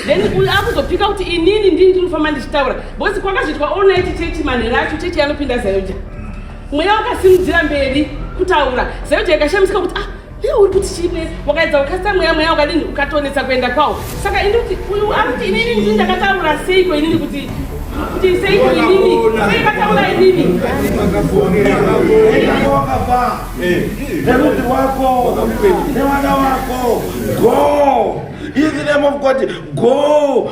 Then uyu akuzopika kuti inini ndini ndinofamba ndichitaura because kwakazviitwa all night chechi manhero acho chechi yanopinda Zayoja. Mweya wakasimudzira mberi kutaura. Zayoja ikashamisika kuti ah iwe uri kuti chii wakaedza kukasita mweya mweya wakadini ukatonetsa kuenda kwawo saka ini kuti uyu akuti inini ndini ndakataura seiko inini kuti kuti seiko inini sei vataura inini nerudzi rwako nevana vako go In the name of God, go.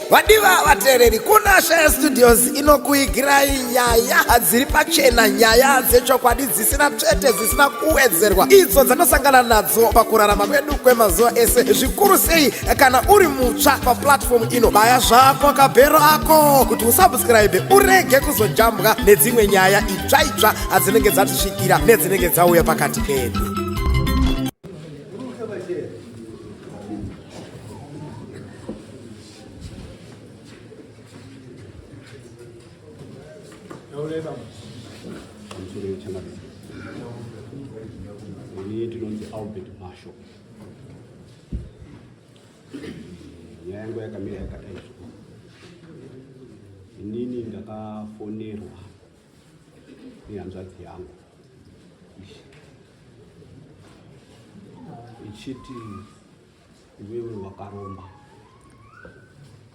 Vadiva vateereri, kuna Shaya Studios inokuigirai nyaya dziri pachena, nyaya dzechokwadi dzisina tsvete, dzisina kuwedzerwa, idzo dzanosangana nadzo pakurarama kwedu kwemazuva ese, zvikuru sei kana uri mutsva paplatform ino. Baya zvako kabhero ako kuti usubscribe urege kuzojambwa nedzimwe nyaya itsva itsva adzinenge dzatisvikira nedzinenge dzauya pakati pedu. Ini ndinonzi Albert Masho. Nyaya yangu yakamira yakadai so. Inini ndakafonerwa nehanzvadzi yangu ichiti iwewe wakaromba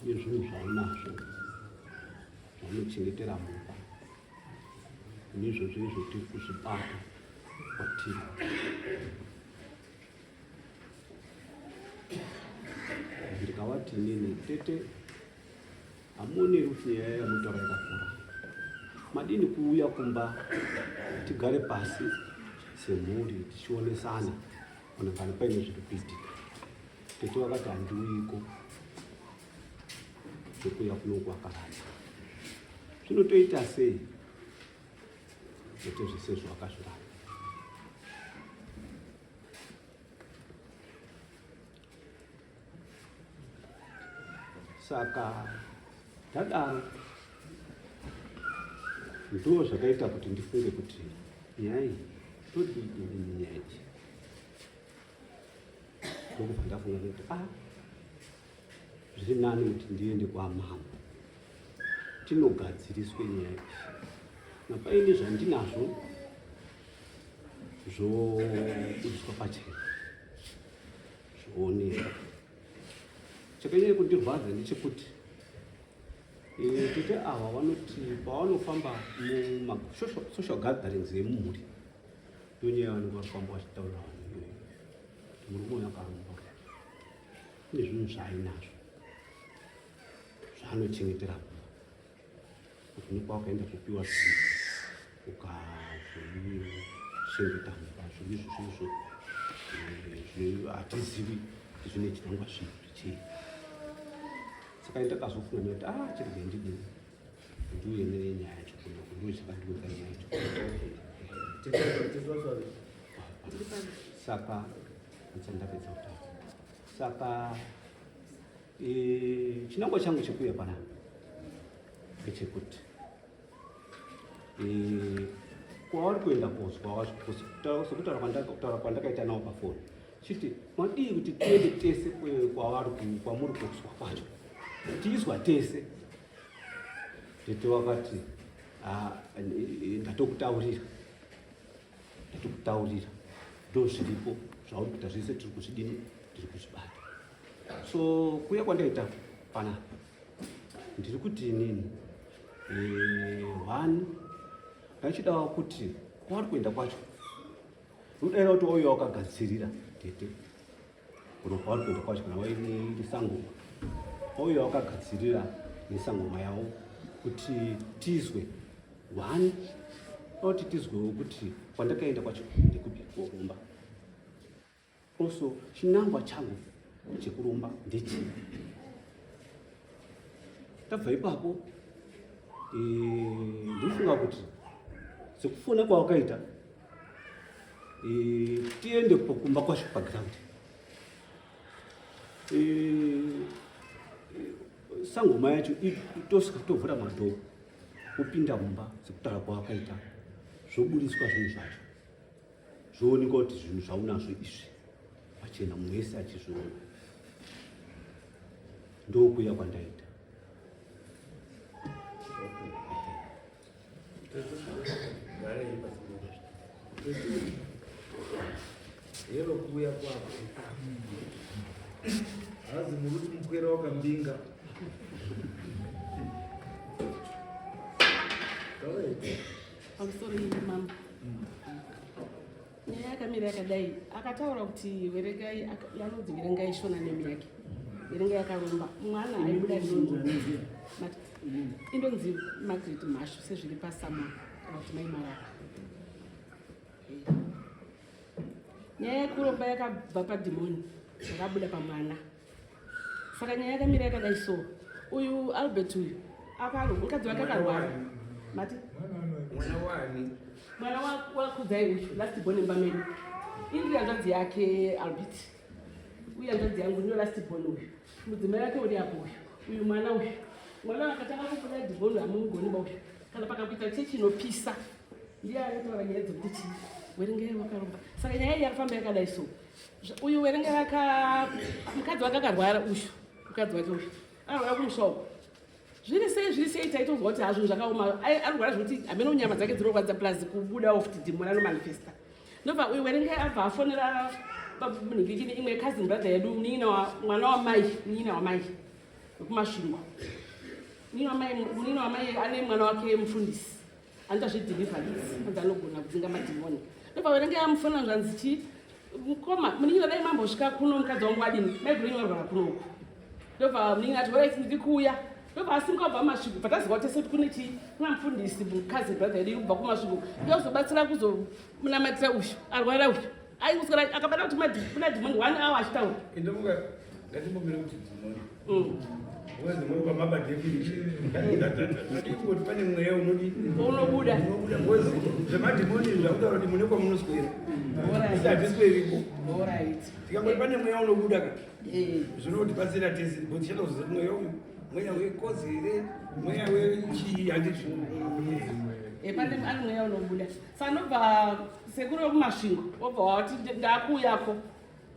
nezvinhu zvaunazvo zvaunochengetera mumba nezvozvo izvo tiri kuzvibata kwatiri. Ndikavati inini tete hamuoni here kuti nyaya yamutora yakakura madini kuuya kumba tigare pasi semhuri tichionesana kana kana paine zviri kuitika tete vakati handiuyiko zvekuuya kuno kwakaramba zvinotoita sei tete zvese zvakazviramba Saka ndadaro ndo zvakaita kuti ndifunge kuti nyaya iyi todii inini nyaya iyi ndokubva ndafunga kuti a ah, zviri nani kuti ndiende kwamambo tinogadziriswe nyaya iyi napaine zvandinazvo zvobudiswa pachena zvoonekwa chakanyanya kundirwadza ndechekuti eh, tete ava vanoti pavanofamba mumasocial gatherings emumhuri ndonyaya vanenge varifamba vachitaurira vanhu iyoyo kuti murume uyo akaromba kune zvinhu zvaainazvo zvaanochengetera Kufunga wakaenda kupiwa zvinhu ukazvichengeta mumba zvinhu izvo zvinhu izvo hatizivi kuti zvine chinangwa zvipi chii saka ndakazofunga ndikati ah chirege ndidini ndiuye nenyaya yacho kuno ndiuye chakandiunza nyaya yacho saka ndapedza kutaura saka Eh, chinangwa changu chekuuya panapa ndechekuti eh, kwavari kuenda kozwa sekutaura kwandakaita nawo pafoni chiti madii kuti tiende tese kwavari kwamuri kozwa kwacho tiizwa tese tete wakati ah, eh, ndatokutaurira ndatokutaurira ndo zviripo zvauri kuita zvese tiri kuzvidini tiri kuzvibata so kuya kwandaita panapa ndiri kuti inini eh, one ndachidawo kuti kwauri kuenda kwacho unodaira kuti wauya wakagadzirira tete kuno kwauri kuenda kwacho kana wairi sangoma wauya wakagadzirira nesangoma yavo kuti tizwe one oti tizwewo kuti kwandakaenda kwacho ndekupi koromba Also chinangwa changu chekuromba ndechii? Tabva ipapo eh, ndinofunga kuti sekufona kwawakaita eh, tiende kumba kwacho paground eh, sangoma yacho tosvika tovhura madhoo kupinda mumba sekutaura kwawakaita zvoburitswa zvinhu zvacho. Zvoonekwa kuti zvinhu zvaunazvo izvi pachena munhu wese achizviona. Ndokuya kwandaita. Hero kuuya kwako. Hazi muruti mukwera wakambinga. Pamusoro iyi mambo. Nyaya yakamira yakadai akataura kuti verengai yanonzi verengai shona name yake. Verengai akaromba. Mwana aibuda ndonzi. Indonzi Margaret Mhashu sezviri paSamon kana kuti Mai Marara. Nyaya yekuromba yakabva padhimoni yakabuda pamwana. Saka nyaya yakamira yakadai so. Uyu Albert uyu akaro mukadzi wake akarwara. Mati? Mwana wani? Mwana waKudzai uyu last born mumba medu. Indiri hanzvadzi yake Albert. Uyu hanzvadzi yangu ndiyo last born uyu. Mudzimai wake uri apo uyu. Uyu mwana uyu. Mwana akatanga kubuda dhimoni hamumugoni ba uyu. Kana pakakuita chechi inopisa. Ndiye anotaura nyaya dzekuti chii. Werengei wakaromba. Saka nyaya iyi yakafamba yakadai so. Uyu werenge vaka mukadzi wake akarwara uyu. Mukadzi wake uyu. Akarwara kumusha uko. Zviri sei zviri sei taitonzwa kuti hazvo zvakaoma. Anorwara zvekuti hameno nyama dzake dzinorwadza plus kubuda off dhimoni anomanifesta. Ndobva uyu werenge abva afonera munhingikini imwe cousin brother yedu munin'ina wa mwana wamai munin'ina wamai wekuMasvingo. Munin'ina wamai ane mwana wake mufundisi. Anoita zvedeliverance anzi anogona kudzinga madhimoni. Ndobva werenge amufonera zvanzi chi mukoma munin'ina dai mambosvika kuno mukadzi wangu adini maiguru enyu varwara kuno uku. Ndobva munin'ina ati horait ndiri kuuya. Ndobva asimuka kubva muMasvingo bva taziva tese kuti kune chii kuna mufundisi cousin brother yedu iri kubva kuMasvingo ndozobatsira kuzomunamatira uyu arwara uyu. Aingoswera akabata kuti kuna dhimoni 1 hour achitaura. Indomuka ngatimbomira kuti dhimoni. Because dhimoni pamaba definition. Kuti pane mweya unodi unobuda. Unobuda because zvemadhimoni zvakutaura kuti mune kwamunoswera. Asi hatisweriko. Alright. Tikangoti pane mweya unobuda ka. Zvinotibatsira tese because tichatoziva kuti mweya uyu mweya wekozi here mweya wechii handizvo. Pane ane mweya unobuda. Saka ndobva sekuru wekuMasvingo wobva wati ndakuuyako.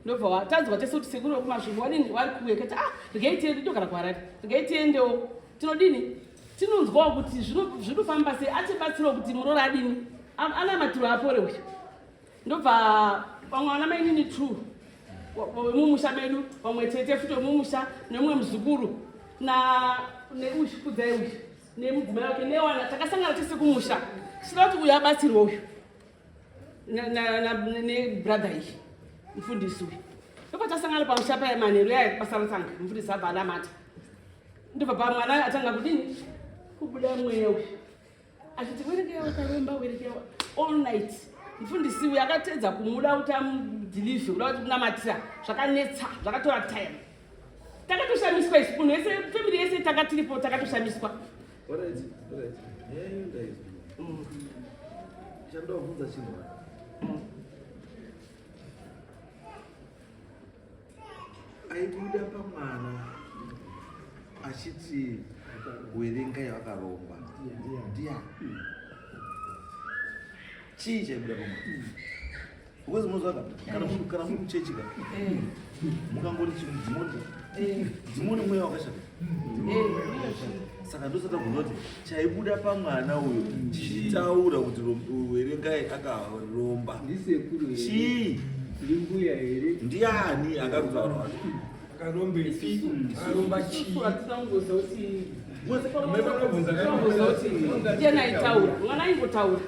Ndobva tanzwa tese kuti sekuru wekuMasvingo wadini wari kuuya kati ah regai tiende ndogara kuHarare. Regai tiendewo. Tinodini? Tinonzwawo kuti zvinofamba sei atibatsirawo kuti muroora adini anamatiro apore uyu. Ndobva vamwe vana mainini 2 vemumusha medu vamwe tete futi vemumusha nemumwe muzukuru na neuyu Kudzai uyu nemudzimai wake newana takasangana tese kumusha tichida kuti uyu abatsirwe uyu nebrother iyi mufundisi uyu. Ndobva tasangana pamusha paya manheru yaya basa ratanga mufundisi abva anamata. Ndobva pamwana atanga kudini kubuda mweya uyu achiti werekewa wakaromba werekewa all night. Mufundisi uyu akatedza kumuda kuti amudhilivhe kuda kuti kunamatira zvakanetsa zvakatora time. Takatoshamiswa isu munhu wese family yese tanga tiripo takatoshamiswa. Alright, alright. Nyaya iyo ndaizwa. Chandobvunza chinhu. Aibuda pamwana achiti werengai wakaromba. Ndiani? Chii chaibuda pamwana? Because munozwa kana kana muri muchechi ka. Mukangoti chinhu dhimoni. Dhimoni mweya wakashata. Saka ndosati kubvunza kuti chaibuda pamwana uyu chichitaura kuti werengai akaromba. Ndisekuru here? Chii? Ndimbuya here? Ndiani akarutaura wacho? Akarombepi? Akaromba chii? Isusu hatina kungoziva kuti Maifanira kuti ndiani aitaura. Mwana aingotaura.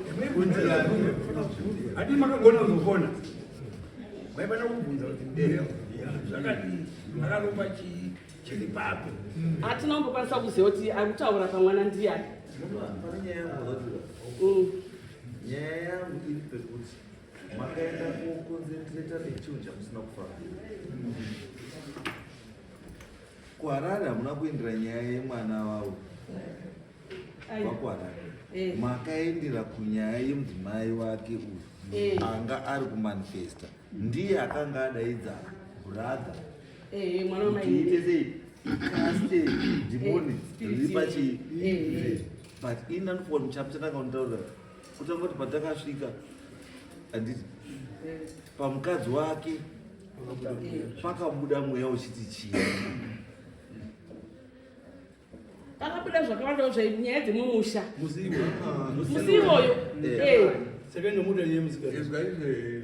Hadi makagona kuzofona. Maifanira kubvunza kuti ndiye zvakadii? Akaromba chii? Chiri papi? Hatina kumbokwanisa kuziva kuti ari kutaura pamwana ndiani. Pane nyaya yangu zvakadii? Nyaya yangu iri pekuti makaenda koconcentrata nechinhu chamusina kufambira. KuHarare hamuna kuendera nyaya yemwana wavo. VakuHarare. Makaendera kunyaya yemudzimai wake uyu anga ari kumanifesta. Ndiye akanga adaidza brother. Mwana wamai. Kuti iite sei? Ikaste dhimoni riri pachi. But ini ndanofunga kuti muchapu chandanga kunditaurira kutanga kuti patakasvika handiti. Pamukadzi wake pakabuda mweya uchiti chii? Pakabuda zvakawandawo zvenyaya dzemumusha. Musi iwoyo. Eh. Saka ndomuda yemusikana. Izwa izve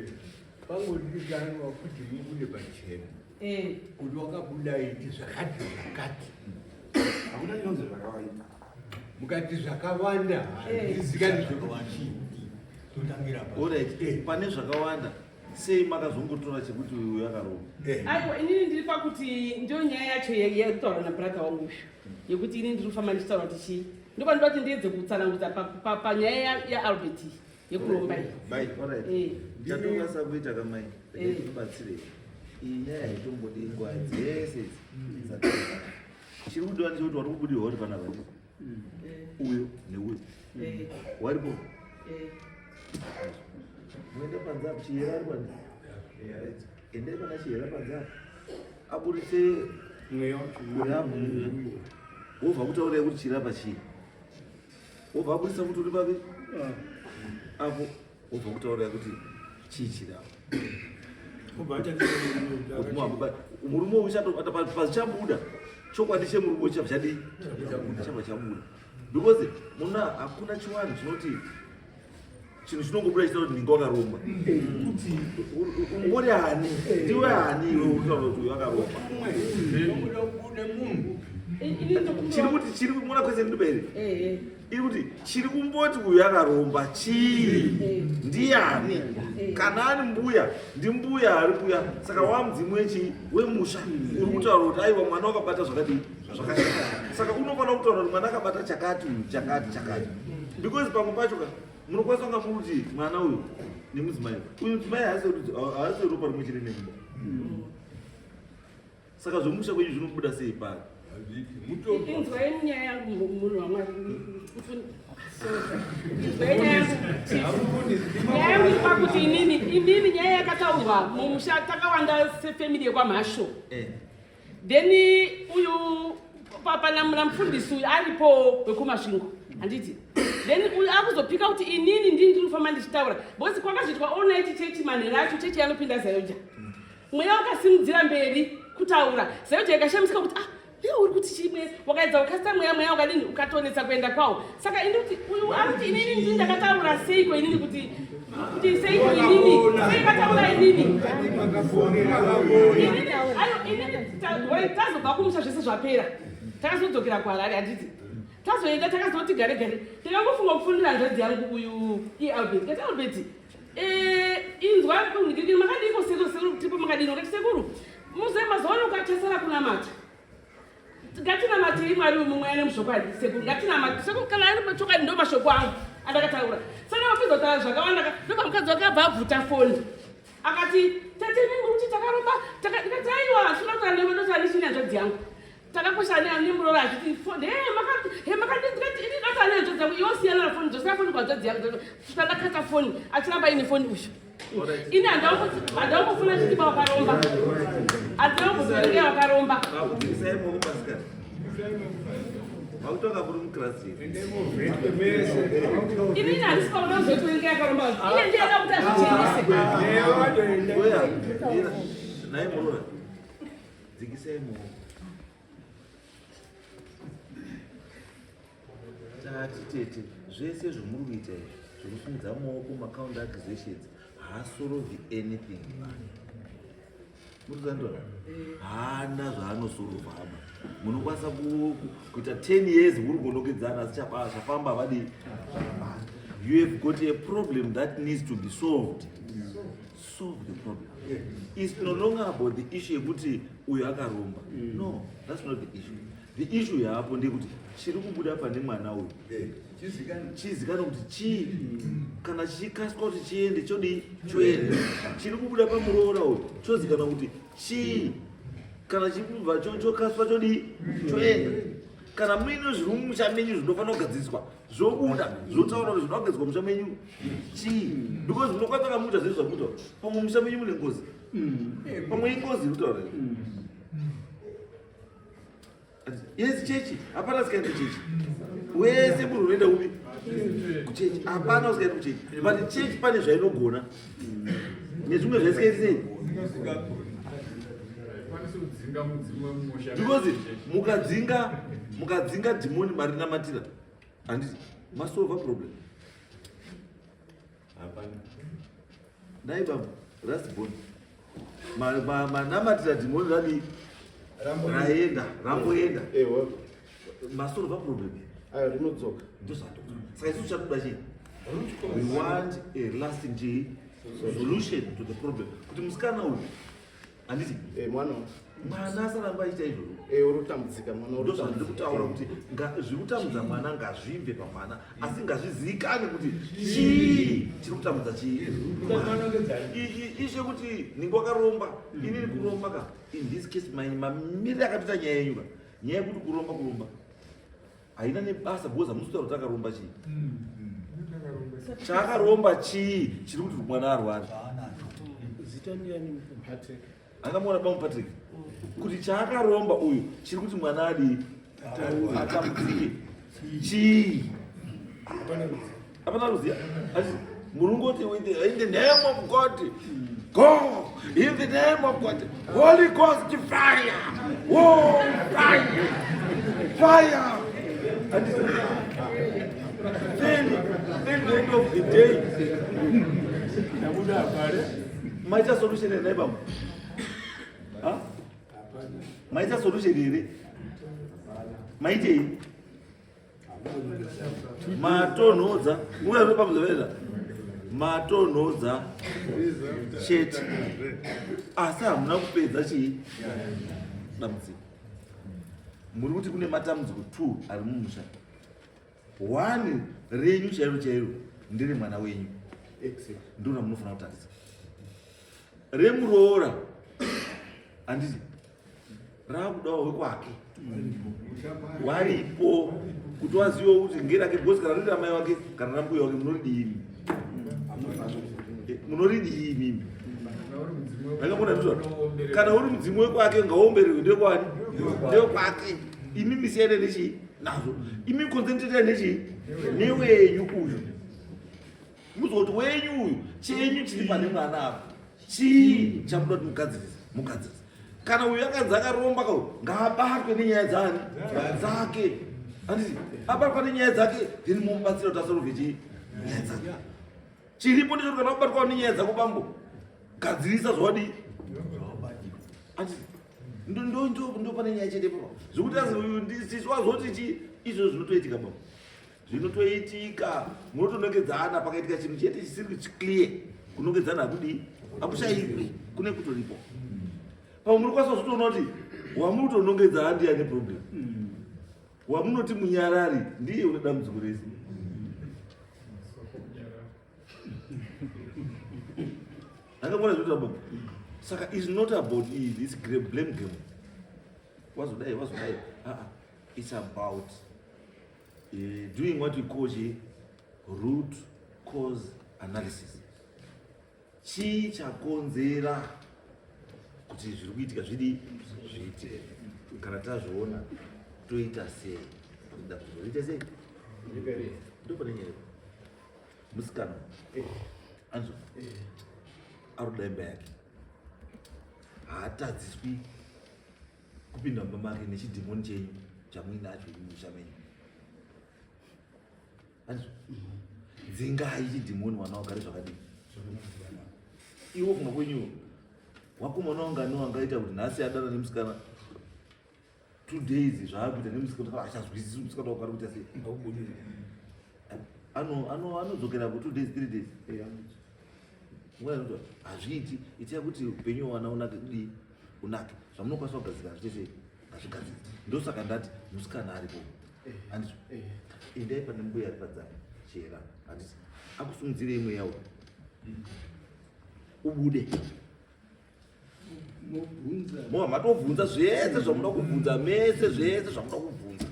pangodikanwa kuti mubude pachena. Eh. Kuti wakabuda iti zvakati zvakati. Hakuna chinonzi zvakawanda. Mukati zvakawanda hazvizikani zvekuti chii. Totangira pa. Alright, pane zvakawanda sei makazongotora chekuti uyu akaromba? Aiwa, inini ndiri pakuti ndiyo nyaya yacho yekutaura nabrother wangu uyu yekuti inini ndiri kufamba ndichitaura kuti chii, ndopanoda kuti ndiedze kutsanangudza panyaya yaAlbert yekuromba iyi. Mai, alright. Chatokwanisa kuita kamai, regai timubatsire. Iyi nyaya haitombodi nguva dzese idzi. Chiri kudiwa ndechekuti wari kubudirwa uri panapa ndizvo. Uyo neuyo. Waripo. Muende panze apo, Chihera ari panze. Endai pana Chihera panze apo. Aburitse mweya wacho. Wobva kutaurai kuti chiri apa chii. Wobva aburitsa kuti uri papi? Apo wobva kutaurai kuti chii chiri apo. Murume uyu uchatobata pazichabuda chokwadi chemurume uyu chabva chadii? Chabva chabuda. Because muna hakuna chiwanhu chinoti chinhu chinongobuda chitaura kuti ndinge wakaromba. Ungori ani? Ndiwe ani iwe uri kutaura kuti uyu akaromba? Chiri kuti chiri muna kwese ndibe here? Iri kuti chiri kumboti uyu akaromba chii? Ndiani? Kana ari mbuya, ndimbuya ari mbuya. Saka wamudzimu wechii? Wemusha. Uri kutaura kuti aiwa mwana wakabata zvakadii? Zvakashata. Saka unofanira kutaura kuti mwana akabata chakati uyu, chakati, chakati. Because pamwe pacho ka munokwanisa kunga muri kuti mwana uyu nemudzimai. Uyu mudzimai haasi ropa rimwe chete nemumba. Saka zvomusha kwenyu zvinobuda sei pari? Inzwai nyaya yangu munhu waMwari. Inzwai nyaya yangu. Nyaya yangu iri pakuti inini nyaya yakataurwa mumusha takawanda sefamily yekwaMhasho. Then uyu papa namufundisi uyu aripo wekuMasvingo, handiti? Then uyu akuzopika kuti inini ndini ndiri kufamba ndichitaura because kwakazviitwa all night chechi manhero acho chechi yanopinda ZAOGA. Mweya wakasimudzira mberi kutaura ZAOGA ikashamisika kuti ah, iwe uri kuti chimwe wakaedza kukasita mweya, mweya wakadini ukatonetsa kuenda kwawo. Saka ini kuti uyu ari kuti inini ndini ndakataura seiko inini kuti seiko inini sei kataura inini inini ayo inini tazobva kumusha zvese zvapera, takazodzokera kuHarare, handiti? Tazoenda takazoti gare gare ndakangofunga kufonera hanzvadzi yangu uyu iAlbert, kati Albert, inzwa makadiko sekuru, sekuru tipo makadini? Wakati sekuru muze mazuva ano ukachasara kunamata, ngatinamatei Mwari mumweya nemuzvokwadi sekuru, ngatinamate sekuru, kana ari chokwadi ndo mashoko angu andakataura. Saka vapedza kutaura zvakawanda, ndoba mukadzi wake abva abvuta foni akati tete ningu kuti takaromba, ndikati aiwa hasina kutaura newe, ndotaura nechini hanzvadzi yangu takakosha nemuroora achiti foni he makandikati ini ndotaura nehanzvadzi yangu, iwe siyana nafoni, dzosera foni kuhanzvadzi yangu, svika ndakata foni achiramba ine foni uyu. Ini handaumbofuna chiti wakaromba, handaumbofuna wakaromba. Isai maoko pasikana. Makutonga muri mukirasi. Inini handisi pauda kuzotoenga yakaromba, iye ndiye ada kuti azvichenese. Oya, naye muroora. Dzikisai maoko. Tati tete, zvese zvomuri kuita izvi zvokusimudza maoko, macounter accusations haasorovi anything. Murikuzandora haana zvaanosorova aba. Munokwanisa kuita 10 years muri kunokedzana asi chafamba havadii. You have got a problem that needs to be solved. Solve the problem. It's no longer about the issue yekuti uyu akaromba. No, that's not the issue. The issue yaapo ndeyekuti chiri kubuda pane mwana uyu chizikanwa kuti chii, kana chichikaswa kuti chiende chodii choenda. Chiri kubuda pamuroora uyu chozikanwa kuti chii, kana chikubva chokaswa chodii choenda. Kana muine zviri mumusha menyu zvinofanira kugadziriswa zvobuda zvotaura kuti zvinoda kugadzirwa musha menyu chii, because munokwanisa kamuita zvese zvamuita, pamwe musha menyu mune ngozi, pamwe ingozi iri kutaura. Yes, chechi hapana usikaendi kuchechi, wese munhu unoenda kupi kuchechi, hapana usikaendi kuchechi, but chechi pane zvainogona. Nezvimwe zvese sei? Because mukadzinga mukadzinga dhimoni marinamatira handiti masolva problem. Hapana. Dai baba rastborn manamatira dhimoni radii raenda ramboenda masolva problem. Ayo rinodzoka. Ndozvatoda. Saka isusu chatoda chii? We want a lasting chii solution to the problem. Kuti musikana uyu handiti Eh, mwana mwana asaramba achiita izvozvo. Eh, uri kutambudzika mwana uri Ndozvandiri kutaura kuti zviri kutambudza mwana ngazvibve pamwana, asi ngazvizivikanwe kuti chii chiri kutambudza chii. Ishe kuti ninge wakaromba, inini kuromba ka in this case mamirire akatoita nyaya yenyu ka, nyaya yekuti kuromba kuromba haina nebasa because hamusi kutaura kuti akaromba chii. Chaakaromba chii chiri kuti mwana arware? Zita ndiyani? Patrick. Angamuona bamu Patrick kuti chaakaromba uyu chiri kuti mwana adii atambudzike chii? Hapana ruziya. Asi murungoti in the name of God, go in the name of God, Holy Ghost fire, oh fire, fire. And then the end of the day, maita solution here baba? Ha? Maita solution here? Maitei? Matonhodza. Uya zvepamuzeveza. Matonhodza chete. Asi hamuna kupedza chii? Dambudziko. Muri kuti kune matambudziko 2 ari mumusha. 1 renyu chairo chairo ndere mwana wenyu. Ndiro ramunofanira kutarisa. Remuroora handiti raakudawo wekwake waripo kuti wazivewo kuti ngerake because kana riri ramai wake kana rambuya wake munoridii munoridii imimi? Ndakambona ndizvo. Kana uri mudzimu wekwake ngaombererwe ndekwani ndekwake. Imimi siyane nechii nazvo, imi concentrate nechii newenyu uyu, muzwa kuti wenyu uyu chenyu chiri pane mwana apa chii chamuda kuti mugadzirise mugadzirise. Kana uyu akanzi akaromba ka ngaabatwe nenyaya dzani dzake, handiti abatwa nenyaya dzake then mumubatsira kuti asolve chii nyaya dzake. Chiripo ndechoti kana wabatwa nenyaya dzako bambo, gadzirisa zvawadii, handiti ndo pane nyaya chete ipapo. Zvekuti azi uyu ndisisi wazoti chii, izvo zvinotoitika bambo, zvinotoitika. Munotonongedzana pakaitika chinhu chete chisiri clear, kunongedzana hakudii hakushayikwi, kune kutoripo. Pamwe muri kwanisa kuzotoona kuti wamuri kutonongedza handiye ane problem, wamunoti munyarari ndiye une dambudziko rese. Akangona zvinoita baba. Saka is not about this blame game. Wazodai wazodai. It's about doing what we call chi root cause analysis. Chii chakonzera kuti zviri kuitika zvidi zviitike? Kana tazviona toita sei kuti dambudziko riite sei? Ndopane nyaya. Musikana anzo ari kuda imba yake, haatadziswi kupinda mumba make nechidhimoni chenyu chamuinacho mumusha menyu. Anzo dzingai chidhimoni, wana wagare zvakadii? Iwo kumba kwenyuwo wakomana wangani wangaita kuti nhasi adana nemusikana 2 days zvaakuita nemusikana achazwisisi musikana wako ari kuita sei, anodzokera ku 2 days 3 days. Nguva hazviiti. Itai kuti upenyu hwawana unake kudii unake, zvamunokwanisa kugadzira hazviite sei ngazvigadzire. Ndosaka ndati musikana aripo, handizvo? Endai pane mbuya ari padzana chera, handiti akusungidzirei mweya uyu ubude. Mova matobvunza zvese zvamuda kubvunza mese, zvese zvamuda kubvunza.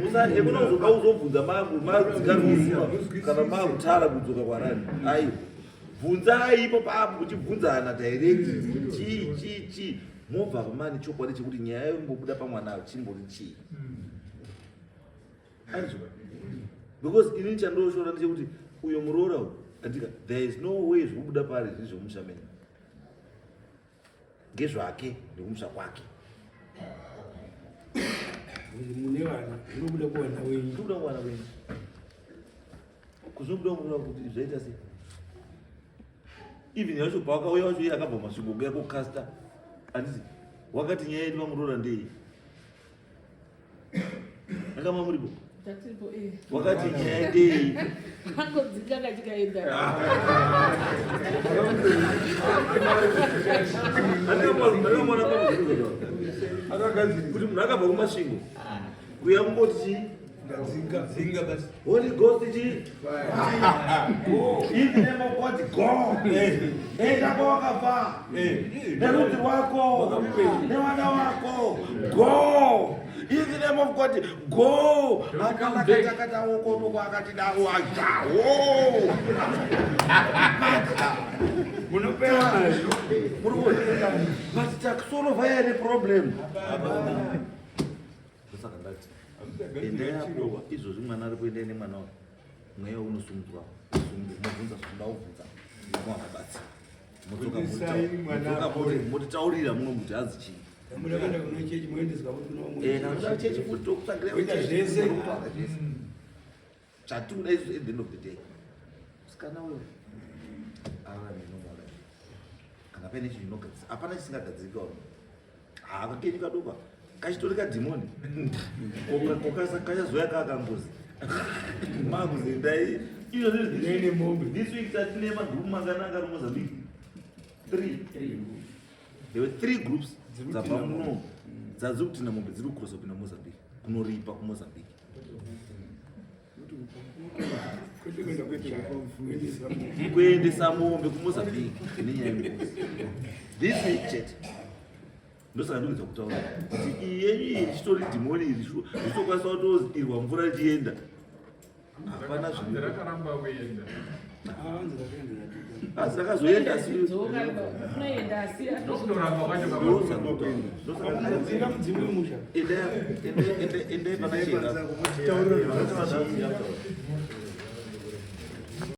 Musanyarare, kunozoda kuzobvunza madzikaruzima kana makutara kudzoka kwarani. Aiwa, bvunzai ipo papo kuchibvunzana direct chii chii chii, mobva pamani chokwadi chekuti nyaya yombobuda pamwana chimbori chii. Andizvo? Because inini chandoshora ndechekuti uyo muroora uyu Andika, there is no way zvikubuda paari zviri zvemumusha menyu. Ngezvake nekumusha kwake. Mune vana, zvinobuda kuwana wenyu. Zvinobuda kuwana wenyu. Kuzvinobuda kuwana kuti zvaita sei? Even yacho pawakauya wacho iye akabva masvingo kuya kokasta. Handiti wakati nyaya yedu vamuroora ndei? Akama muripo? Tatipo eh. Wakati nyaya ndei? Angodzinga kachikaenda. Kuti munhu akabva kumasvingo kuya kungoti chii? Ndadzinga, dzinga basi. Holy Ghost chii? In the name of God, go. Enda kwawakabva. Nerudzi rwako. Nevana vako. Go. In the name of God, go. Akalakatakata wokonoko akati daro ajawo. Munopera nazvo. Muri kuona? But takusolova here problem. Ndosaka ndati endai apo izvozvi mwana ari kuendai nemwana wake mweya unosumudzwa mobvunza zvinoda kubvunza mavakabatsira Budisai mwana apore. motitaurira muno kuti hanzi chii Muda kuenda kune chechi moendeswa kuti Eh, kana kuda chechi futi tokutsvagira Kuita chechi, zvese. tokutsvaga zvese. Chatinoda isu at the end of the day musikana uyo ararame normal life. Kana paine chinhu chinogadzirika hapana chisingagadzirika uno hakakenyu kadoka kachitori kadhimoni kachazoya kaakangozi makuzoendai izvozvi Nene mombe. this week tatine magrupu mangana anga ari mozambique three. There were three groups dzabva muno dzadzi kutinda mombe dziri kucrossa kupinda mozambique kunoripa kumozambique. Kwete kuenda kuchaya. Kuendeswa mombe. Kuendesa mombe kumozambique nenyaya yengozi this week chete. Ndosaka ndikuedza kutaura kuti iyi yenyu iyi richitori dhimoni iri richitokwanisa kutoirwa mvura richienda. Hapana zviri Rakaramba kuenda. Ah, hanzi rakaenda ratuka. Asi rakazoenda asi Unoenda asi Ndokutoramba kwacho. Dzinga mudzimu wemusha. Endai pana chera.